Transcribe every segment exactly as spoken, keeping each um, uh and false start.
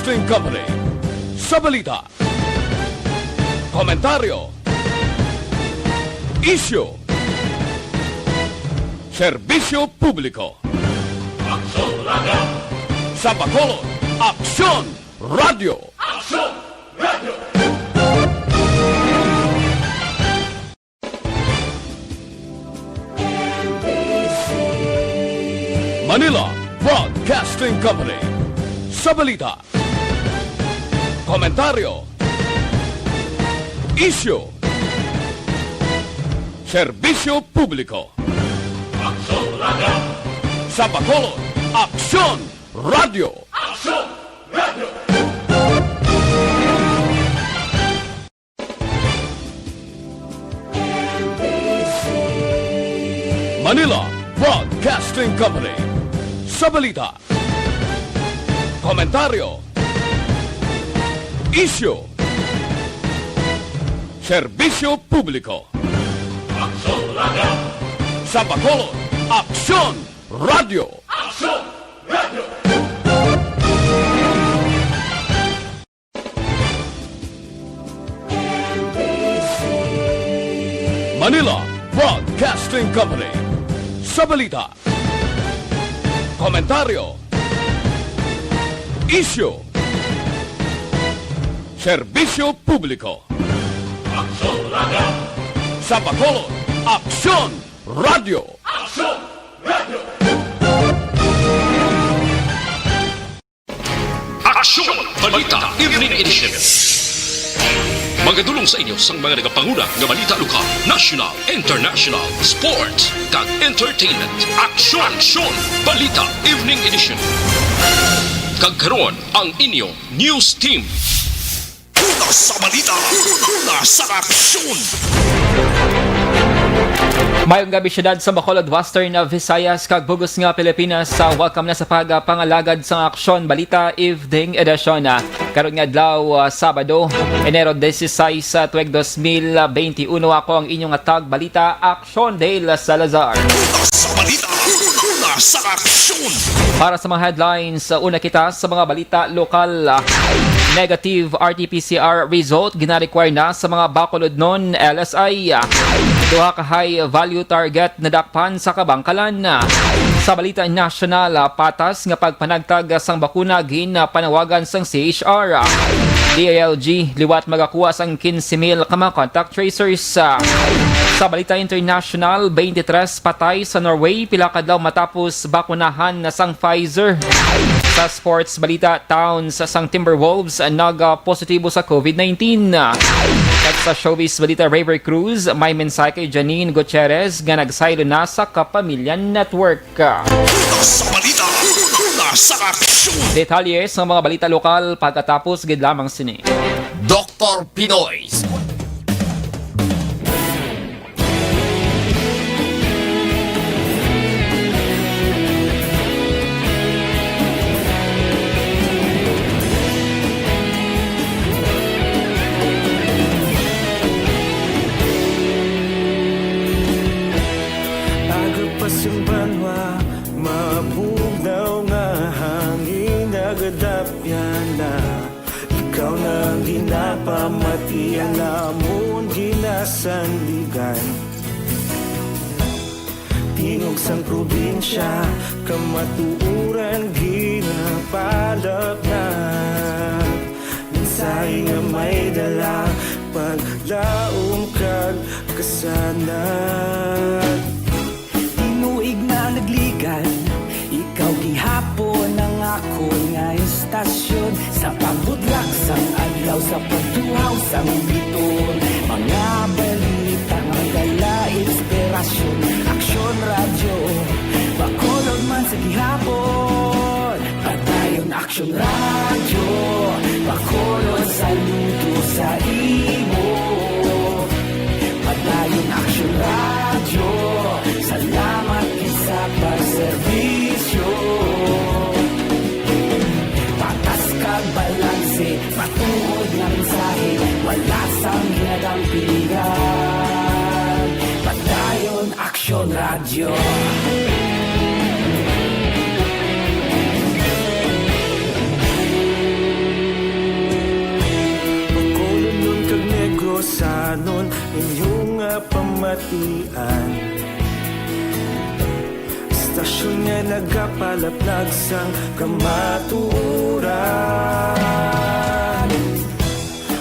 Broadcasting Company. Sa balita, komentaryo, isyu, serbisyo publiko. Aksyon Radio! Sa Bacolod, Aksyon Radio! Aksyon Radio! Manila Broadcasting Company. Sa balita, komentaryo, isyu, serbisyo publiko. Aksyon Radio! Sa Bacolod, Aksyon Radio! Aksyon Radio! Manila Broadcasting Company. Sa balita, komentaryo, isyu, serbisyo publiko. Aksyon Radio! Sa Bacolod, Aksyon Radio! Aksyon Radio! Manila Broadcasting Company. Sa balita, komentaryo, isyu, serbisyo publiko. Aksyon Radio! Sa Bacolod, Aksyon Radio! Aksyon Radio! Aksyon! Balita Evening Edition. Magadulong sa inyo sang mga nagapanguna nga balita lokal, national, international, sports, kag entertainment. Aksyon! Aksyon! Balita Evening Edition. Kag karon, ang inyo news team. Una sa balita, una sa aksyon. Mayong gabi, siyudad sa Bacolod, Western Visayas, kag bug-os nga Pilipinas. Ah, welcome na sa pagpangalagad sa Aksyon Balita Evening Edition. Ah, karon nga adlaw, ah, Sabado, Enero dieciséis, ah, tuig dos mil veintiuno. Ako ang inyong tagbalita, Aksyon Dale Salazar. Una sa balita, una sa aksyon. Para sa mga headlines, ah, una kita sa mga balita lokal. Ah, negative R T P C R result gina-require na sa mga Bacolodnon, L S I. Duha ka high value target nadakpan sa kabangkalan. Sa balita nasyonal, ah, patas nga pagpanagtag sang bakuna ginpanawagan sang C H R. D I L G liwat magakuha sang quince mil ka mga contact tracers. Sa balita international, twenty-three patay sa Norway pila ka adlaw matapos bakunahan na sang Pfizer. Sa sports balita, towns sang Timberwolves nag-positibo sa COVID nineteen. Kag sa showbiz balita, River Cruz may mensahe kay Janine Gutierrez nga nagsaylo na sa Kapamilya Network. Una sa balita, una sa aksyon. Detalye sa mga balita lokal pagkatapos gid lamang sini. Doktor Pinoy. Aga pa sang banwa, mabugnaw nga hangin nagadapyan na. Ikaw na ang ginapamati, ang amon ginasandigan. Tingog sang probinsya, kamatuoran ginapalapnag. Mensahe nga may dala, paglaom kag kasanag. Tinuig na nagligan, ikaw gihapon ang akon nga istasyon. Sa pagbutlak sang adlaw, sa pagtuhaw sang biton, mga balita nga dala inspirasyon. Aksyon Radyo, Bacolod man sa gihapon. Padayon Aksyon Radyo, Bacolod, saludo sa imo. Padayon Aksyon Radyo, salamat gid sa pagserbisyo. Patas kag balanse, matuod nga mensahe, wala sang ginadampigan. Padayon Aksyon Radyo. Anon inyong nga pamatian, istasyon nga nagapalaplag sang kamatuoran.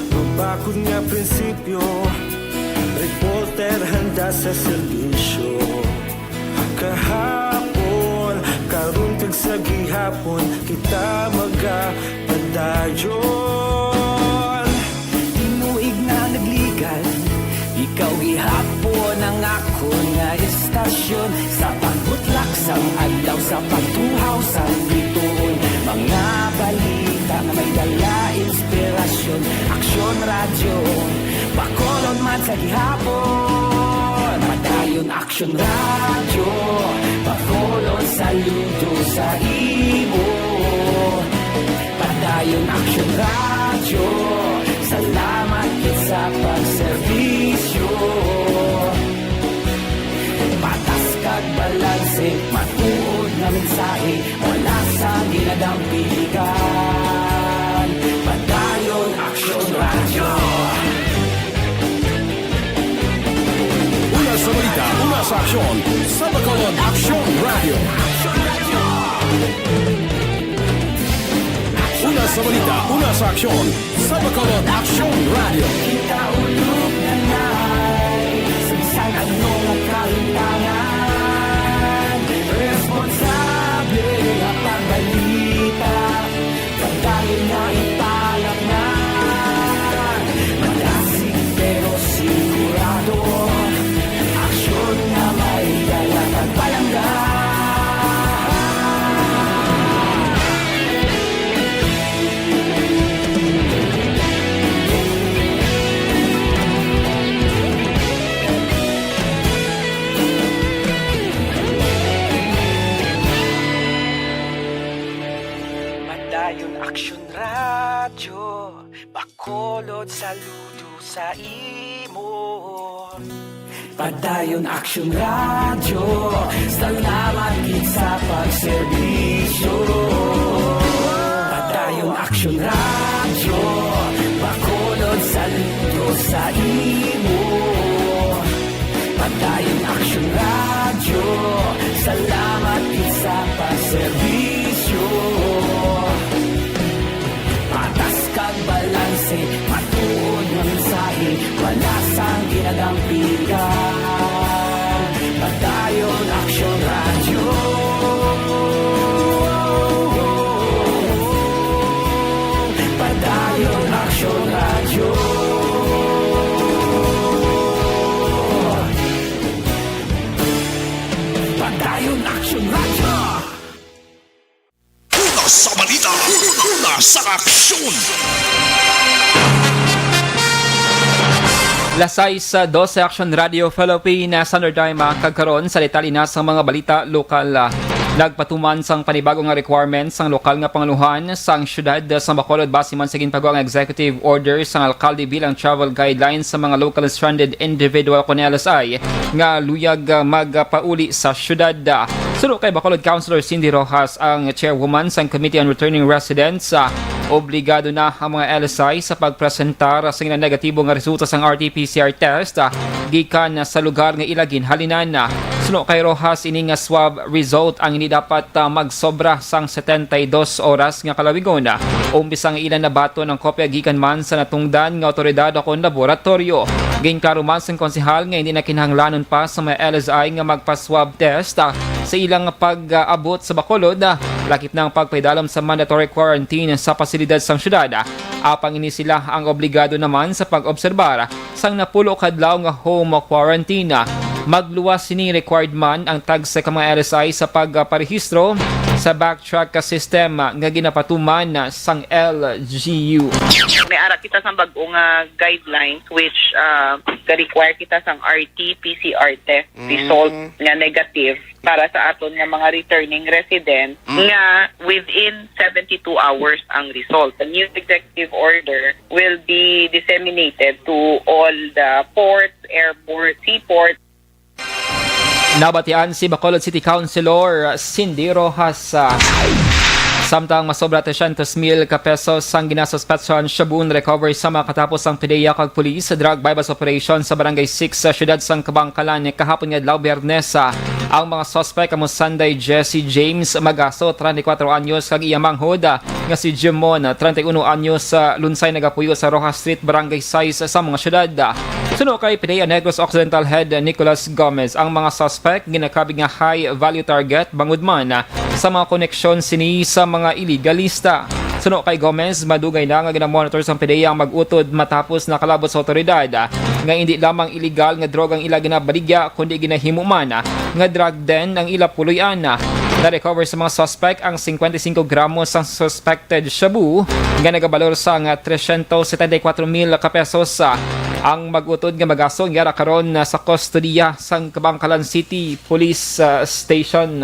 Mabakod nga prinsipyo, reporter handa sa serbisyo. Kahapon, karon kag sa gihapon, kita magapadayon. Tinuig nga nagligan, ikaw gihapon ang akon nga istasyon. Sa pagbutlak sang adlaw, sa pagtuhaw sang bituon, mga balita nga may dala inspirasyon. Aksyon Radyo, Bacolod man sa gihapon. Padayon Aksyon Radyo, Bacolod, saludo sa imo. Padayon Aksyon Radyo, salamat gid sa pagserbisyo. Patas kag balanse, matuod nga mensahe, wala sang ginadampigan. Padayon Aksyon Radyo. Una sa balita, una sa aksyon, sa Bacolod Aksyon Radyo. Una sa balita, una sa aksyon, sa Bacolod Aksyon Radyo. Kita ulog na nay, sa bisan ano nga kalimtangan, responsable nga pagbalita. Padayon nga ipalapnan, madasig pero sigurado, aksyon nga may dala kag palangga. Padayon Aksyon Radyo, Bacolod, saludo sa imo. Padayon Aksyon Radyo, salamat gid sa pagserbisyo. Padayon Aksyon Radyo, Bacolod, saludo sa imo. Padayon Aksyon Radyo, salamat gid sa pagserbisyo. Patas kag balanse, matuod nga mensahe, wala sang ginadampigan. Padayon Aksyon Radyo. Padayon Aksyon Radyo. Padayon Aksyon Radyo. Una sa balita, una sa aksyon. Las sais dose, Aksyon Radio Philippines, Sandro Daima, kag karon sa detalye na sang mga balita lokal. Nagpatuman sang panibago nga requirements sang lokal nga pangulohan sang siyudad sang Bacolod base man sa ginpagwa nga executive order sang alkalde bilang travel guidelines sa mga local stranded individual kon L S I nga luyag, ah, magpauli sa siyudad. Suno kay Bacolod Councilor Cindy Rojas, ang chairwoman sang Committee on Returning Residents, ah, obligado na ang mga L S I sa pagpresentar sa ilang negatibo nga resulta sang R T P C R test, ah, gikan sa lugar nga ila ginhalinan. Suno kay Rojas, ini nga swab result ang hindi dapat, ah, magsobra sang setenta y dos oras nga kalawigon, ah, umpisa nga ila nabaton ang kopya gikan man sa natungdan nga awtoridad o kon laboratoryo. Ginklaro man sang konsehal nga hindi na kinahanglanon pa sa mga L S I nga magpa-swab test, ah, sa ilang pag-abot sa Bacolod, ah, lakip na ang pagpaidalom sa mandatory quarantine sa pasilidad sang siyudad. Apang ini sila ang obligado naman sa pag-obserbar sang napulo ka adlaw nga home quarantine. Magluwas sini, required man ang tagsa ka mga L S I sa pagparehistro sa Backtrack system nga ginapatuman sang L G U. May ara kita sa bag-o nga guidelines which, ah, ga-require kita sang R T P C R test result nga negative para sa aton nga mga returning residents nga within seventy-two hours ang result. The new executive order will be disseminated to all the ports, airports, seaports. Nabatian si Bacolod City Councilor Cindy Rojas. Samtang masobra tresyentos mil ka pesos ang ginasuspetsahang shabu na-recover sa makatapos ang PDEA kag pulis sa drug buy-bust operation sa Barangay six sa siyudad sang Kabankalan kahapon nga adlaw, Biyernes. Ang mga suspek amo Sanday Jesse James Magaso, treinta y cuatro anyos, kag iya manghod, ah, nga si Jimon, ah, treinta y uno anyos, sa Lunsay nagapuyo sa Rojas Street, Barangay sais sa mga siyudad. Suno kay PDEA Negros Occidental Head Nicolas Gomez, ang mga suspek ginakabig nga high value target bangod man, ah, sa mga koneksyon sini sa mga iligalista. Suno kay Gomez, madugay na nga ginamonitor sang PDEA ang mag-utod matapos nakalabot sa awtoridad, ah, nga indi lamang iligal nga droga ang ila ginabaligya, kundi ginahimo man, ah, nga drug den ang ila puloy-an. Na-recover sa mga suspek ang cincuenta y cinco gramo sang suspected shabu nga nagabalor sang trescientos setenta y cuatro mil ka pesos. Ang mag-utod nga Magaso yara karon sa kustodiya sang Kabankalan City Police, ah, Station.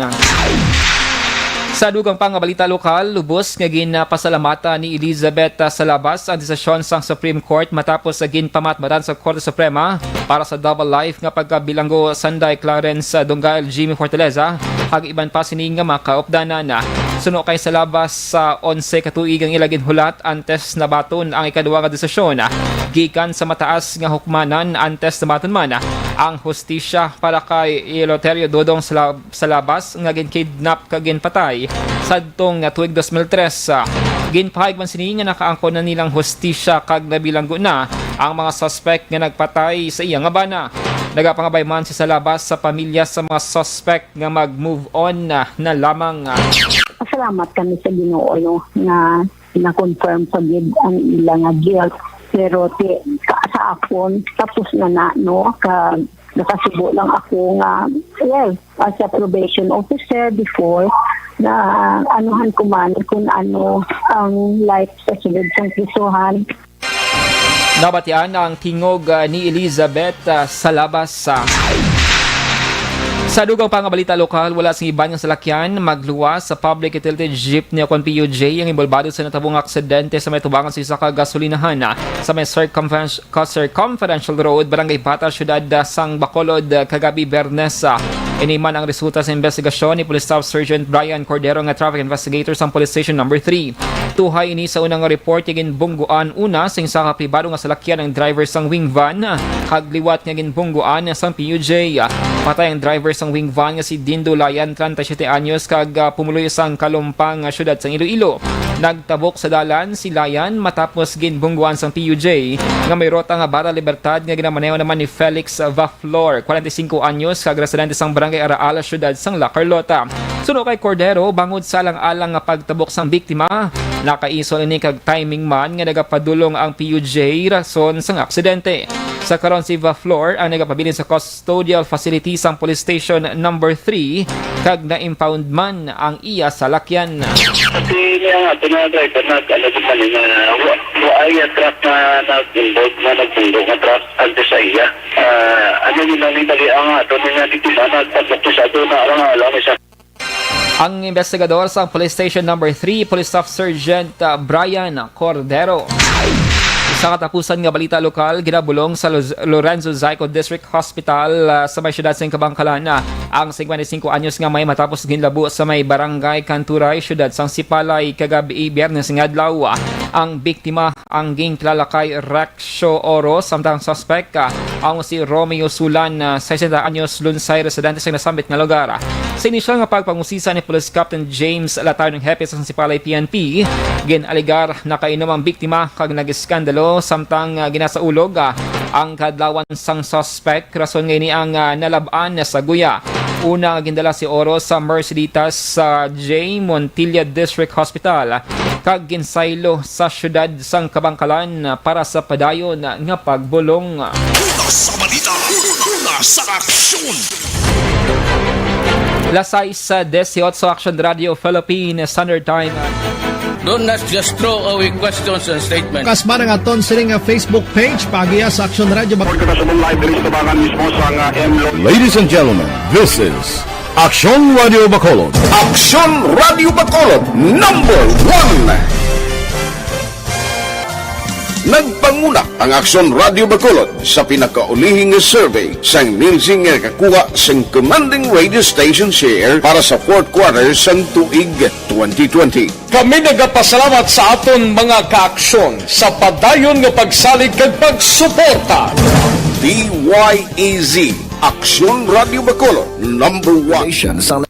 Sa dugang pa nga balita lokal, lubos nga ginapasalamatan ni Elizabeth, ah, Salabas ang desisyon sang Supreme Court matapos sa ginpamatmatan sa Korte Suprema para sa double life nga pagkabilanggo Sanday Clarence, ah, Dunggal Jimmy Fortaleza, kag iban pa sini nga mga kaupdanan. Suno kay Salabas, sa onse ka tuig ang ila ginhulat antes nabaton ang ikaduha nga desisyon gikan sa mataas nga hukmanan antes nabaton man ang hustisya para kay Eleuterio Dodong Sala-, Salabas nga ginkidnap kag ginpatay sadtong tuig dos mil tres. Ginpahayag man sini nga nakaangkon na nilang hustisya kag nabilanggo na ang mga suspek nga nagpatay sa iya nga bana. Nagapangabay man si Salabas sa pamilya sa mga suspek nga mag-move on na, na lamang. Salamat kami sa Ginoo, no, nga na-confirm pa gid ang ila nga guilt. Pero ti, ka, sa akon, tapos na na, no? Ka, nakasubo lang ako nga, well, as a probation officer before, na anuhan ko man kung ano ang life sa sulod sang prisuhan. Nabatian ang tingog, ah, ni Elizabeth, ah, Salabas. Sa dugang pa nga balita lokal, wala sing iban nga salakyan magluwas sa Public Utility Jeepney o kon P U J ang inbolbado sa natabong aksidente sa may tubangan sa isa ka gasolinahan, ah, sa may Circumference-, Circumferential Road, Barangay Bata, Siyudad, ah, sang Bacolod, ah, kagabi, Biyernes. Ah, ini man ang resulta sa investigasyon ni Police Staff Sergeant Brian Cordero nga traffic investigator sang Police Station Number three. Tuhay ini sa unang report nga ginbungguan una sing isa ka pribado nga salakyan ang driver sang wing van, kag liwat nga ginbungguan sang P U J. Patay ang driver sang wing van nga si Dindo Layan, treinta y siete anyos, kag, ah, pumuloy sang Kalumpang nga siyudad sang Iloilo. Nagtabok sa dalan si Layan matapos ginbungguan sang P U J nga may rota nga Barra Libertad nga ginamaneho naman ni Felix Vaflor, kwarenta y singko anyos, kag residente sang Barangay Araal, siyudad sang La Carlota. Suno kay Cordero, bangod sa alang-alang nga pagtabok sang biktima, nakaisol ini kag timing man nga nagapadulong ang P U J rason sang aksidente. Sa karon, si Vaflor ang nagapabilin sa custodial facility sang Police Station Number three, kag na-impound man ang iya salakyan. Kasi niya nga, ito na driver na, ano din man, nga, wa, wa ay truck na nag-involve, na nagpundo nga truck, antes sa iya. Ah, ano nila ni bali ang ato na nga, di ba, nagpagpapos ato na, ang alam, isa. Ang investigador sa Police Station Number three, Police Staff Sergeant, ah, Brian Cordero. Sa katapusan nga balita lokal, ginabulong sa Loz-, Lorenzo Zaico District Hospital, ah, sa may siyudad sa Kabangkalan, ah, ang singkwenta y singko anyos nga may matapos ginlabo sa may Barangay Kanturay, siyudad sang Sipalay, kagabi, Biyernes nga adlaw. Ang biktima ang ginkilala kay Rexo Oro, samtang suspek, ah, ang si Romeo Sulan, ah, sesenta anyos, Lunsay, residente sa nasambit nga lugar. Sa inisyal nga pagpangusisa ni Police Captain James Latarnong, hepe sa Sipalay P N P, gin-alegar nakainom ang biktima kag nag-iskandalo samtang, ah, ginasaulog, ah, ang kaadlawan sang suspek, rason nga ini ang, ah, nalab-an sa guya. Una nga gindala si Oro sa Merceditas sa J Montilla District Hospital kag ginsaylo sa siyudad sang Kabangkalan para sa padayon nga pagbulong. Una sa balita, una sa aksyon. Las sais, ah, dieciocho, Aksyon Radio Philippine Standard Time. Do not just throw away questions and statements. Kasma nga aton sini nga Facebook page, paagiha sa Aksyon Radio Bac- Report ka sa live diri sa tubangan mismo sa nga M Lo- Ladies and gentlemen, this is Aksyon Radio Bacolod. Aksyon Radio Bacolod, number one. Nagpanguna ang Aksyon Radio Bacolod sa pinakaulihi nga survey sang Nielsen nga nakakuha sang commanding radio station share para sa fourth quarter sang tuig twenty twenty. Kami nagapasalamat sa aton mga kaaksyon sa padayon nga pagsalig kag pagsuporta. D Y E Z, Aksyon Radio Bacolod, number one. Station sa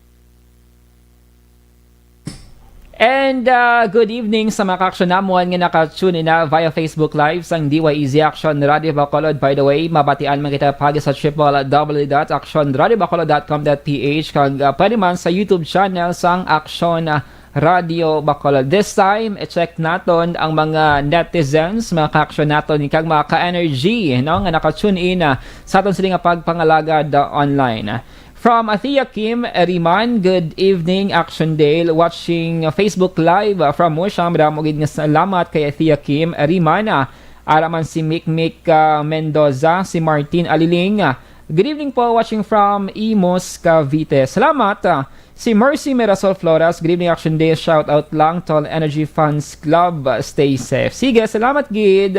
And, uh, good evening sa mga kaaksyon namon nga naka-tune in na via Facebook Live sang D Y E Z Aksyon Radio Bacolod. By the way, mabatian man kita pagi sa triple W dot aksyon radio bacolod dot com dot P H kag, uh, pwede man sa YouTube channel sang Aksyon, uh, Radio Bacolod. This time, i-check naton ang mga netizens, mga kaaksyon naton, kag mga ka-energy, no, nga naka-tune in, uh, sa aton sini nga pagpangalagad, uh, online. From Athea Kim Riman, good evening, Action Dale. Watching Facebook Live, uh, from Musha. Madamo gid nga salamat kay Athea Kim Riman. Ah, ara man si Mikmik, ah, Mendoza, si Martin Aliling. Ah, good evening po, watching from Imus, Cavite. Salamat. Ah, si Mercy Mirasol Flores, good evening, Action Dale. Shout out lang, Tall Energy Fans Club. Ah, stay safe. Sige, salamat gid.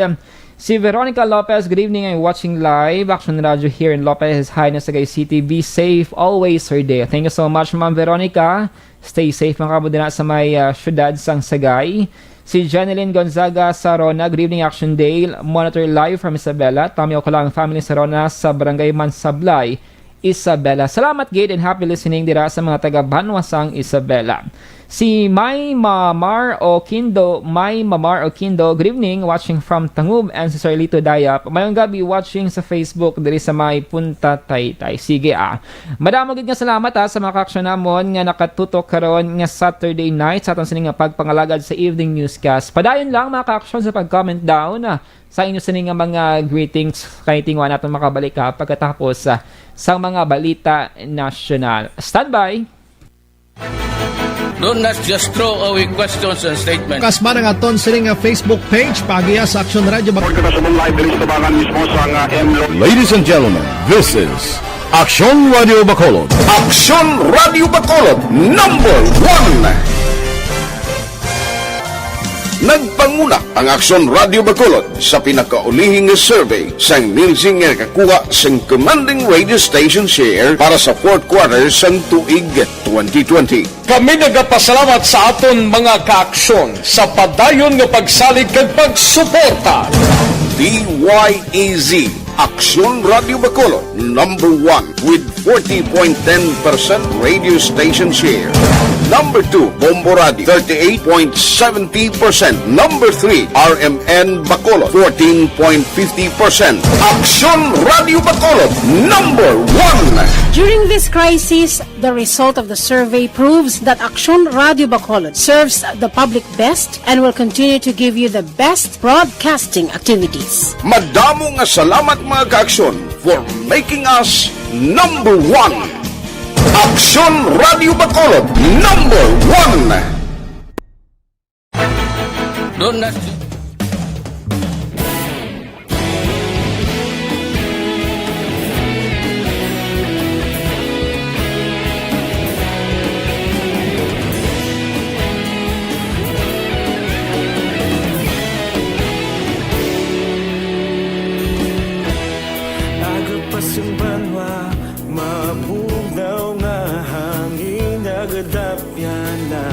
Si Veronica Lopez, good evening, I'm watching live Action Radio here in Lopez, High na Sagay City. Be safe always, Sir Dale. Thank you so much, Ma'am Veronica. Stay safe, mga kamo, dina sa may, ah, syudad sang Sagay. Si Janeline Gonzaga Sarona, good evening, Action Dale. Monitor live from Isabela. Tommy Ocolang family Sarona sa Barangay Mansablay, Isabela. Salamat gid and happy listening dira sa mga taga Banwa sang Isabela. Si May Mamar Oquindo, May Mamar Oquindo, good evening, watching from Tangub, and si Sir Lito Dayap, mayong gabi, watching sa Facebook diri sa may Punta Taytay. Sige, ah. Madamo gid nga salamat, ah, sa mga kaaksyon namon nga nakatutok karon nga Saturday night sa aton sini nga pagpangalagad sa evening newscast. Padayon lang, mga kaaksyon, sa pag-comment down, ah, sa inyo sini nga mga greetings kay tingwa naton makabalik, ah, pagkatapos, ah, sang mga balita nasyonal. Standby! Do not just throw away questions and statements. Kasma ang aton sini nga Facebook page, pagiya sa Action Radio Bag- Report kita sa live diri sa tubangan mismo sa nga M Lo- Ladies and gentlemen, this is Action Radio Bacolod. Action Radio Bacolod, number one. Nagpanguna ang Aksyon Radio Bacolod sa pinakaulihi nga survey sang Nielsen nga nakakuha sang commanding radio station share para sa fourth quarter sang tuig twenty twenty. Kami nagapasalamat sa aton mga kaaksyon sa padayon nga pagsalig kag pagsuporta. D Y E Z, Aksyon Radio Bacolod, number one with forty point ten percent radio station share. Number two, Bombo Radio, thirty-eight point seventy percent. Number three, R M N Bacolod, fourteen point fifty percent. Aksyon Radio Bacolod, number one. During this crisis, the result of the survey proves that Aksyon Radio Bacolod serves the public best and will continue to give you the best broadcasting activities. Madamo nga salamat, mga kaaksyon, for making us number one. Aksyon Radio Bacolod, number one. Don't ask. Aga pa sang banwa, mabugnaw nga hangin, nagadapyan na.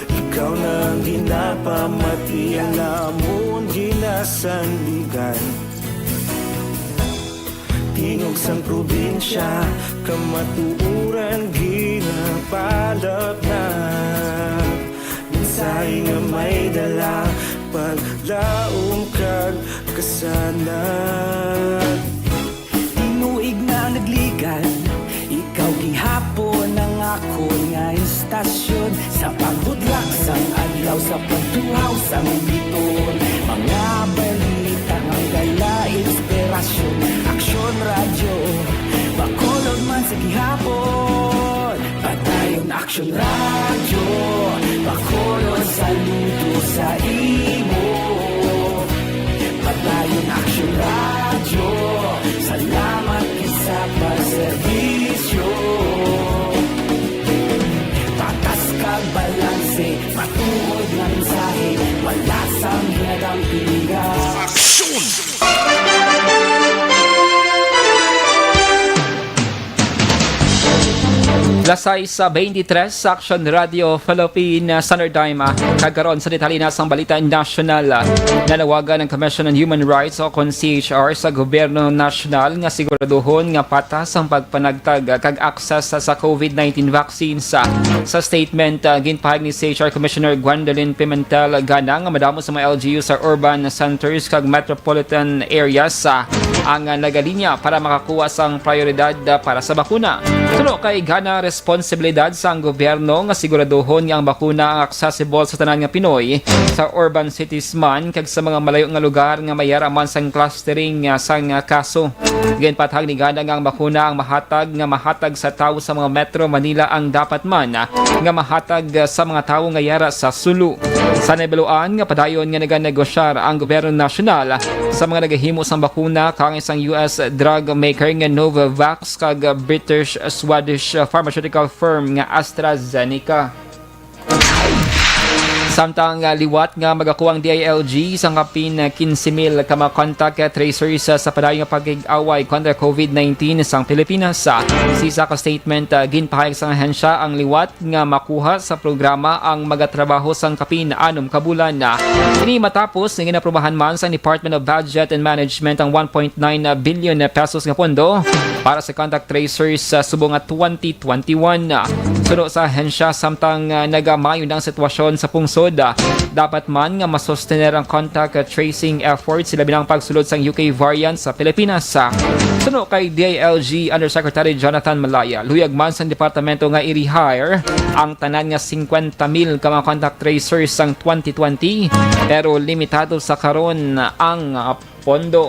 Ikaw na ang ginapamati, ang amon ginasandigan. Tingog sang probinsya, kamatuoran ginapalapnat. Mensahe nga may dala, paglaom kag kasanag. Tinuig na nagligad, ikaw gihapon ang akon nga istasyon. Sa pagbudlak sang adlaw, sa pagtuhaw sang biton, mga balita nga dala inspirasyon. Aksyon Radyo Bacolod man sa gihapon. Padayon Aksyon Radyo Bacolod, saludo sa imo. Padayon Aksyon Radyo, salamat gid sa pagserbisyo. Patas kag balanse, matuod nga mensahe, wala sang hinadampingan. Las sais sa twenty-three sa Action Radio Philippine Standard Time. Kag karon sa detalye na sang balita nasyonal. Nanawagan ang Commission on Human Rights o kon C H R sa gobyerno nasyonal nga siguraduhon nga patas ang pagpanagtag kag access sa COVID nineteen vaccines. Sa statement, ah, ginpahayag ni C H R Commissioner Gwendolyn Pimentel, gana nga madamo sa mga L G U sa urban centers kag metropolitan areas, ah, ang, ah, nagalinya para makakuha sang prioridad, ah, para sa bakuna. Suno kay gana responsibilidad sang gobyerno nga siguraduhon nga ang bakuna ang accessible sa tanan nga Pinoy, sa urban cities man kag sa mga malayo nga lugar nga may ara man sang clustering, ah, sang, ah, kaso. Ginpahayag ni gana nga ang bakuna ang mahatag nga mahatag sa tawo sa mga Metro Manila ang dapat man, ah, nga mahatag, ah, sa mga tawo nga yara sa Sulu. Sa nahibaluan nga padayon nga naganegosyar ang gobyerno nasyonal sa mga nagahimo sang bakuna kang isang U S drug maker nga Novavax kag British Swedish pharmaceutical firm nga AstraZeneca. Samtang, ah, liwat nga magakuha ang D I L G sang kapin quince mil ka mga contact tracers sa, sa padayon nga pakig-away kontra COVID nineteen sang Pilipinas. Sa isa ka statement, ah, ginpahayag sang ahensya ang liwat nga makuha sa programa ang magatrabaho sang kapin anom ka bulan. Ini matapos nga ginaprobahan man sa Department of Budget and Management ang one point nine billion pesos nga pondo para sa contact tracers sa subong nga twenty twenty-one. Suno sa ahensya, samtang, ah, nagamayo na ang sitwasyon sa pungsod, ah, dapat man nga masustener ang contact tracing efforts, labi na ang pagsulod sang U K variant sa Pilipinas. Suno kay D I L G Undersecretary Jonathan Malaya, luyag man sang departamento nga i-rehire ang tanan nga singkwenta mil ka mga contact tracers sang twenty twenty, pero limitado sa karon ang, ah, pondo.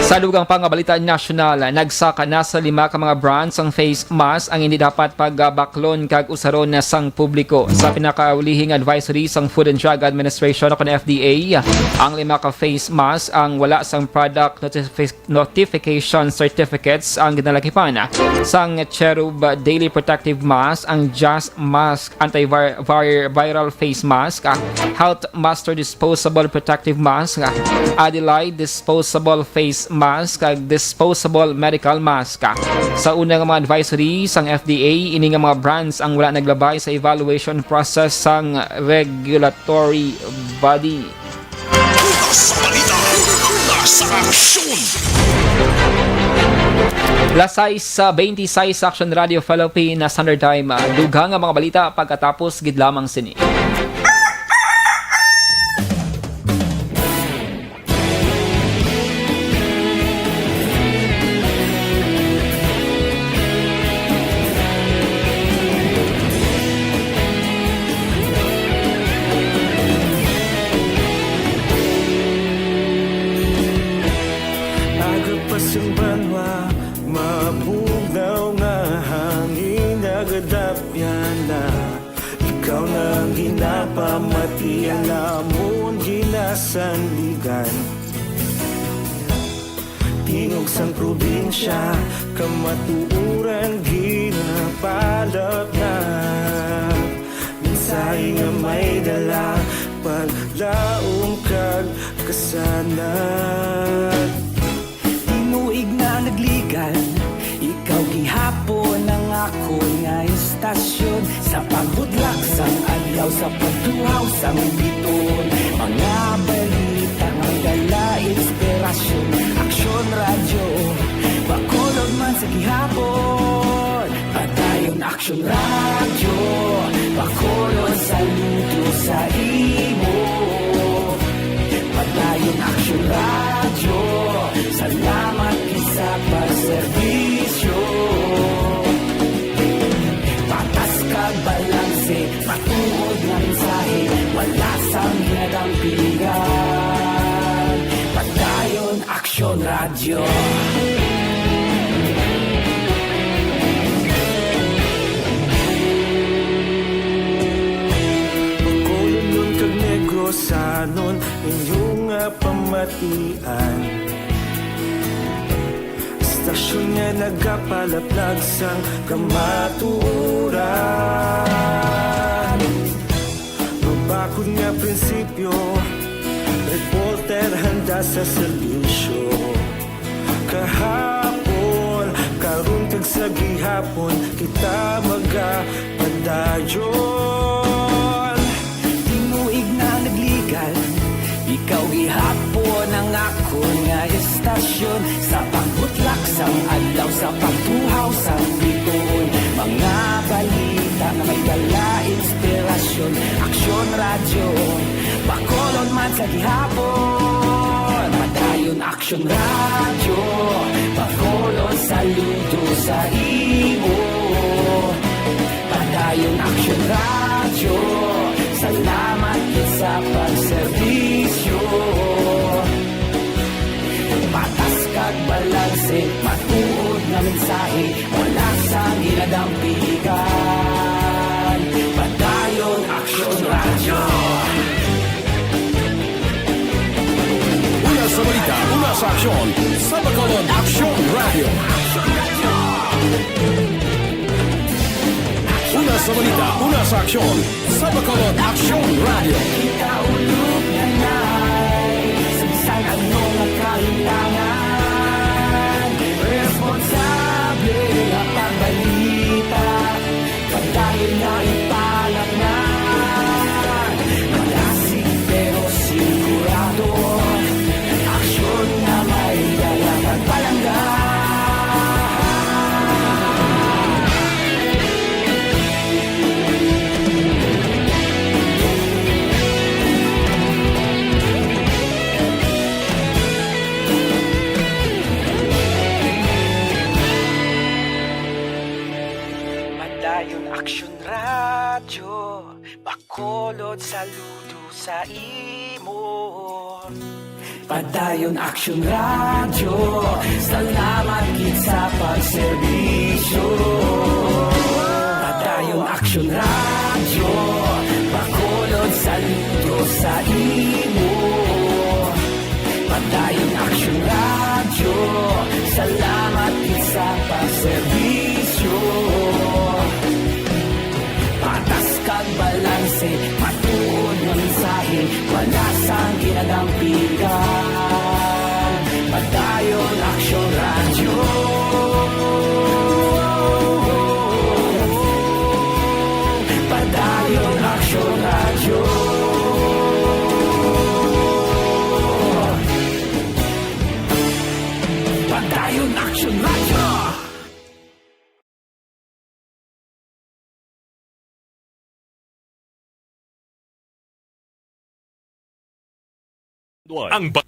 Sa dugang pa nga balita nasyonal, nagsaka na sa lima ka mga brands ang face mask ang hindi dapat pagbaklon kag usaron na sang publiko. Sa pinakaulihing advisory sang Food and Drug Administration o kon F D A, ang lima ka face mask ang wala sang product notifi-, notification certificates ang ginalakipan sang Cherub Daily Protective Mask, ang Just Mask antivir-, vir-, viral face mask, ah, Health Master disposable protective mask, ah, Adelaide disposable face mask, kag disposable medical mask. Sa una nga mga advisory sang F D A, ini nga mga brands ang wala naglabay sa evaluation process sang regulatory body. Una sa balita, una sa aksyon. Las sais sa twenty-sais sa Action Radio Philippine Standard Time. Dugang nga mga balita pagkatapos gid lamang sini. Aga pa sang banwa, mabugnaw nga hangin, nagadapyan na. Ikaw na ang ginapamati, ang amon ginasandigan. Tingog sang probinsya, kamatuoran ginabalot na. Mensahe nga may dala, paglaom kag kasanag. Tinuig na nagligan, ikaw gihapon ang akon nga istasyon. Sa pagbudlak sang adlaw, sa pagtuhaw sang bituon, mga balita nga dala inspirasyon. Aksyon Radyo, Bacolod man sa gihapon. Padayon Aksyon Radyo, Bacolod, saludo sa imo. Padayon Aksyon Radyo, salamat gid sa pagserbisyo. Patas kag balanse, matuod nga mensahe, wala sang ginadampigan. Padayon Aksyon Radyo. Bacolodnon kag Negrosanon, inyo nga pamatian. Istasyon nga nagapalaplag sang kamatuoran. Mabakod nga prinsipyo, reporter handa sa serbisyo. Kahapon, karon kag sa gihapon. Hapon kita magapadayon. Tinuig na nagligan, ikaw gihapon ang akon nga istasyon. Sa pagbutlak sang adlaw, sa pagtuhaw sang bituon, mga balita nga may dala inspirasyon. Aksyon Radyo, Bacolod man sa gihapon. Padayon Aksyon Radyo, Bacolod, saludo sa imo. Padayon Aksyon Radyo, salamat gid sa pagserbisyo. Patas kag balanse, matuod nga mensahe, wala sang ginadampigan. Padayon Aksyon Radyo. Una sa balita, una sa aksyon, sa Bacolod Aksyon Radyo. Una sa balita, una sa aksyon, sa Bacolod Aksyon Radyo. Kita ulog na nay, sa bisan ano nga kahintangan, responsable nga pagbalita. Padayon na ipalat na. Malasig pero sigurado. Aksyon na may dala kag palangga. Padayon Aksyon Radyo, Bacolod, saludo sa imo. Padayon Aksyon Radyo, salamat gid sa pagserbisyo. Padayon Aksyon Radyo, Bacolod, saludo sa imo. Padayon Aksyon Radyo, salamat gid sa pagserbisyo. Patas kag balanse, matuod nga mensahe, wala sang ginadampigan. Padayon Aksyon Radyo. Padayon Aksyon Radyo. Padayon Aksyon Radyo. Ang ba-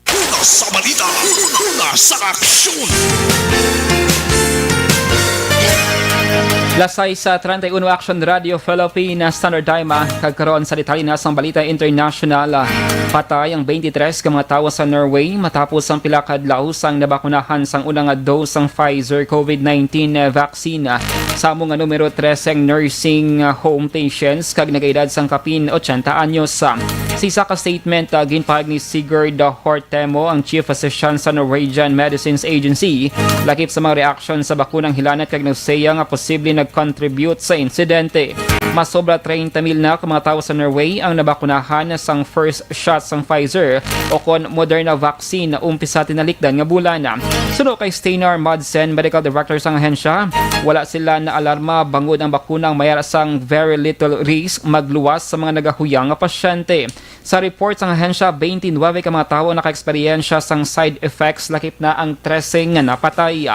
Una sa balita, una sa aksyon. Las sais treinta y uno Action Radio Philippine Standard Time, ah, kag karon sa detalye na sang balita international. Ah, patay ang twenty-three ka mga tawo sa Norway matapos ang pila ka adlaw sang nabakunahan sang una nga dose sang Pfizer COVID nineteen vaccine. Ah, sa amo nga numero trese ang nursing, ah, home patients kag nagaedad sang kapin ochenta anyos. Ah, sa isa ka statement, ah, ginpahayag ni Sigurd Hortemo, ang chief physician sa Norwegian Medicines Agency, lakip sa mga reaksyon sa bakunang hilanat kag nagsiya nga posible nag-contribute sa insidente. Mas sobra treinta mil na ka mga tawo sa Norway ang nabakunahan sang first shot sang Pfizer o kon Moderna vaccine umpisa tinalikdan nga bulan. Suno kay Steinar Madsen, medical director sang ahensya, wala sila naalarma bangod ang bakunang may ara sang very little risk magluwas sa mga nagahuyang nga pasyente. Sa report sang ahensya, twenty-nine ka mga tawo nakaeksperyensya sang side effects, lakip na ang trese nga napatay.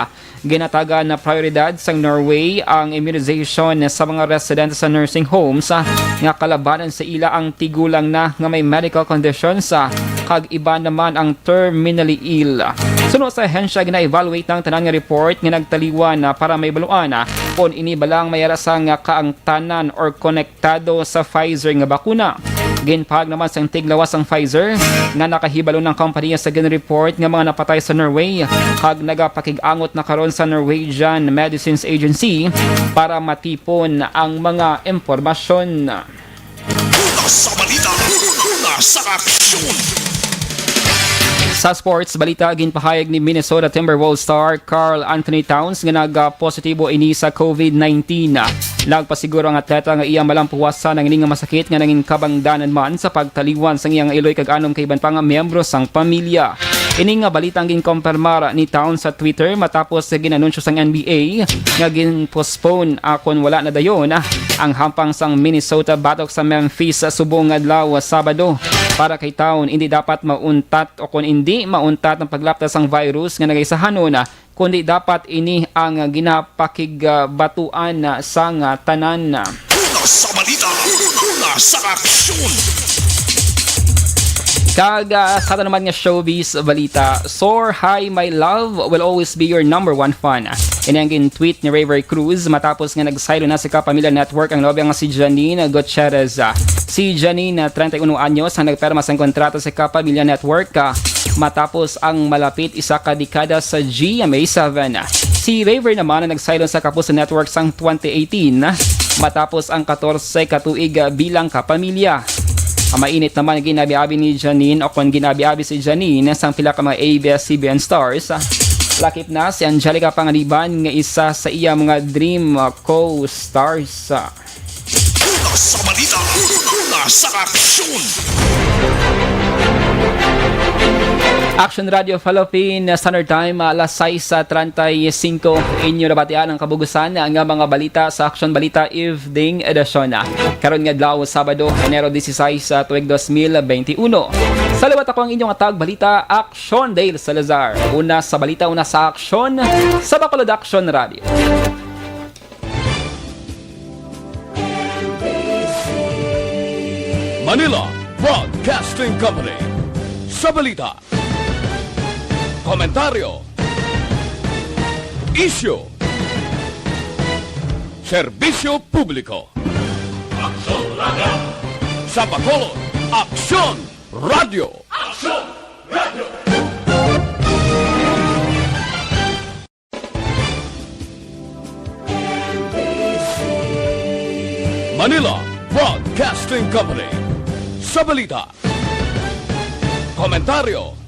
Ginatagan na prioridad sang Norway ang immunization sa mga residente sa nursing homes, ah, nga kalabanan sa ila ang tigulang na nga may medical conditions, ah, kag iban naman ang terminally ill. Suno sa ahensya, gina-evaluate na ang tanan nga report nga nagtaliwan, ah, para maibaluan, ah, kon ini bala ang may ara sang kaangtanan or connect apektado sa Pfizer nga bakuna. Ginpahayag naman sang tiglawas sang Pfizer nga nakahibalo na ang kompanya sa gin-report nga mga napatay sa Norway, kag nagapakig-angot na karon sa Norwegian Medicines Agency para matipon ang mga impormasyon. Una sa balita, una sa aksyon. Sa sports balita, ginpahayag ni Minnesota Timberwolves star Karl Anthony Towns nga nagapositibo ini sa covid nineteen. Nagpasiguro ang atleta nga iya malampuwasan ang ini nga masakit nga nangin kabangdanan man sa pagtaliwan sang iyang iloy kag anom ka iban pa nga miyembro sang pamilya. Ini nga balita ang ginkompirmar ni Towns sa Twitter matapos sa ginanunsyo sang N B A nga ginpostpone, ah, kon wala na dayon, ah, ang hampang sang Minnesota batok sa Memphis sa subong nga adlaw, Sabado. Para kay Towns, hindi dapat mauntat o kon hindi mauntat ang paglapta sang virus nga nagaisahanon, kundi dapat ini ang ginapakigbatuan sang tanan. Una sa balita, una sa aksyon. Kag, ah, sa aton naman nga showbiz balita, "Soar High My Love Will Always Be Your Number One Fan." Ini ang gin-tweet ni Raver Cruz matapos nga nagsaylo na sa Kapamilya Network ang nobya nga si Janine Gutierrez. Si Janine, ah, treinta y uno anyos, ang nagpirma sang kontrata sa Kapamilya Network, ah, matapos ang malapit isa ka dekada sa G M A seven. Si Raver naman ang nagsaylo sa Kapuso Network sang twenty eighteen, matapos ang katorse ka tuig, ah, bilang kapamilya. Ang mainit naman ginabi-abi ni Janine, o kon ginabi-abi si Janine sang pila ka mga A B S C B N stars. Lakip na si Angelica Panganiban, nga isa sa iya mga dream, ah, co-stars. Una sa balita, una sa aksyon. Action Radio Philippine Standard Time, alas sais treinta y cinco. Inyo nabatian ang kabugusan nga mga balita sa Action Balita Evening Edition. Karon nga adlaw, Sabado, Enero dieciséis, tuig dos mil veintiuno. Sa liwat, ako ang inyong atag balita, Action Dale Salazar. Una sa balita, una sa aksyon, sa Bacolod Action Radio. Manila Broadcasting Company. Sa balita, komentaryo, isyu, serbisyo publiko. Aksyon Radio. Sa Bacolod, Aksyon Radio. Aksyon Radio. Manila Broadcasting Company. Sa balita, komentaryo,